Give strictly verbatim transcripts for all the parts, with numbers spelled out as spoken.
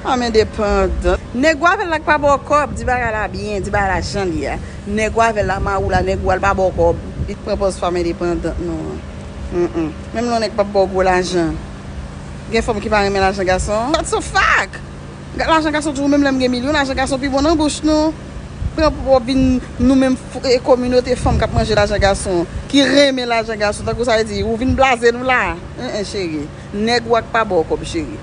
Fanm endepandant. Nèg ou avè l la k pa ba w kòb, di bagay la byen, di bagay la jan l ye a. Nèg ou avè l la, mari w la, nèg ou a, l pa ba w kòb. Li t pran pòz fanm endepandant non. Mm-mm. Menm lè yon nèg p ap ba w gwo lajan. Gen fanm ki pa renmen lajan gason. That's a fact! Lajan gason toujou, menm lè m gen milyon, lajan gason pi bon nan bouch nou. Pran pou w vin nou menm f- e kominote fanm k ap manje lajan gason, ki renmen lajan gason, tankou sa vle di ou vin blaze nou la. En en, cheri. Nèg ou a k pa ba w kòb, cheri.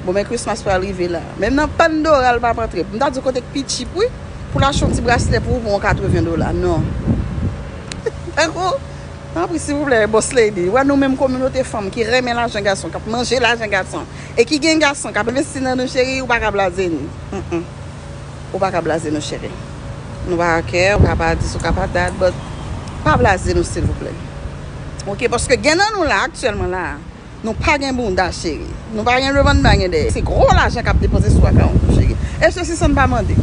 Bon, men Christmas pral rive la. Menm nan Pandora l p ap antre. M ta di w kote k pi cheap, wi. Pou l achte yon ti braslè pou ou, pou yon katreven dola. Non. Tankou, tanpri, silvouplè, boss lady. Wè nou menm kominote fanm ki renmen lajan gason, k ap manje lajan gason, e ki gen gason k ap envesti nan nou, cheri, ou pa ka blaze nou. Mm-mm. Ou pa ka blaze nou, cheri. Nou pa kè, ou ka pa dis, ou ka pa dat, but pa blaze nou, silvouplè. Oke, paske gen nan nou la, aktyèlman la, nou pa gen bounda, cheri. Nou pa gen devan, nou pa gen dèyè. Se gwo lajan k ap depanse sou akawont ou, cheri. E se si sa n pa mande.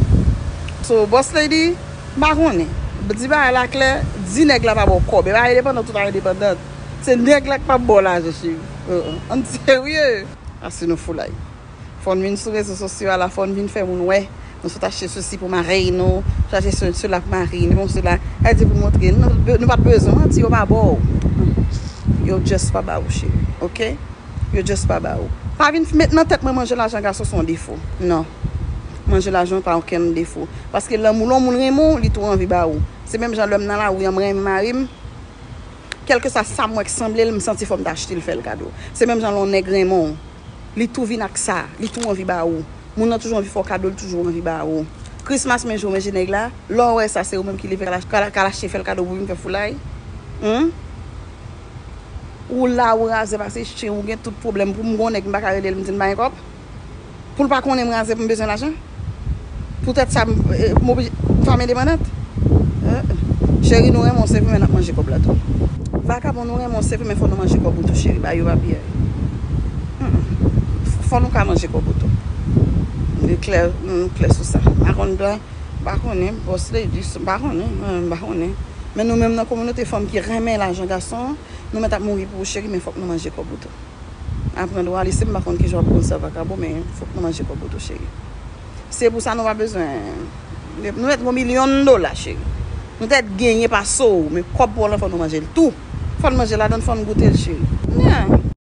So, boss lady, m pa konnen. Di bagay la klè, di nèg la pa ba w kòb. E pa endepandant ou pa endepandant. Se nèg la k pa ba w lajan, cheri. Uh-uh. Ann serye. Ase nou foulay. Fò n vin sou rezo sosyo a la, fò n vin fè moun wè. Nou sot achte sesi pou mari nou, sot achte se- sela pou mari nou, sela. Sa vle di pou montre, nou, nou pa t bezwen manti, yo pa ba w. Yo just pa ba ou, cheri, oke? Yo just pa ba ou. Pa vin f- met nan tèt mwen manje lajan gason se yon defo. Non. Manje lajan pa okenn defo. Paske lanmou, lè yon moun renmen w, li tou anvi ba ou. Se menm jan lè m nan lari an, m renmen mari m. Kèlkeswa sa m wè k sanble l, m santi fò m ta achte l fè l kado. Se menm jan lè yon nèg renmen w. Li tou vin ak sa, li tou anvi ba ou. Moun nan toujou anvi fè w kado, li toujou anvi ba ou. Christmas, men jou, men je nèg la, lè w wè sa, se ou menm ki leve ka, ka, ka lache fè l kado pou vin fè foulay. Humm? Ou la, ou razè pase chen, ou gen tout pwoblèm. Pou m gon nèg, m pa ka rele l, m di l m pa gen kòb. Pou l pa konnen m razè pou m bezwen lajan? Poutèt sa, m, e, m oblije, fanm endepandant? Eh, cheri, nou renmen w, se pou men n ap manje kòb la tou. Vakabon, nou renmen w, se pou men fò nou manje kòb ou tou, cheri. Ba yo papye. Mm-mm. Fò nou ka manje kòb ou tou. Nou klè, nou klè sou sa. M pa konn dwa, m pa konnen, boss lady, m pa konnen, mwen, m pa konnen. Men nou menm nan kominote fanm ki renmen lajan gason, nou mèt ap mouri pou ou, cheri, men fòk nou manje kòb ou tou. Aprann w ale, se m pa konn kijan w ap konn sa, vakabon, men fòk nou manje kòb ou tou, cheri. Se pou sa nou pa bezwen. Nou mèt gon milyon dola, cheri. Nou tèt genyen pase w, men kòb pou w lan fò nou manje l tou. Fò n manje ladan l, fò n goute l, cheri. Yeah.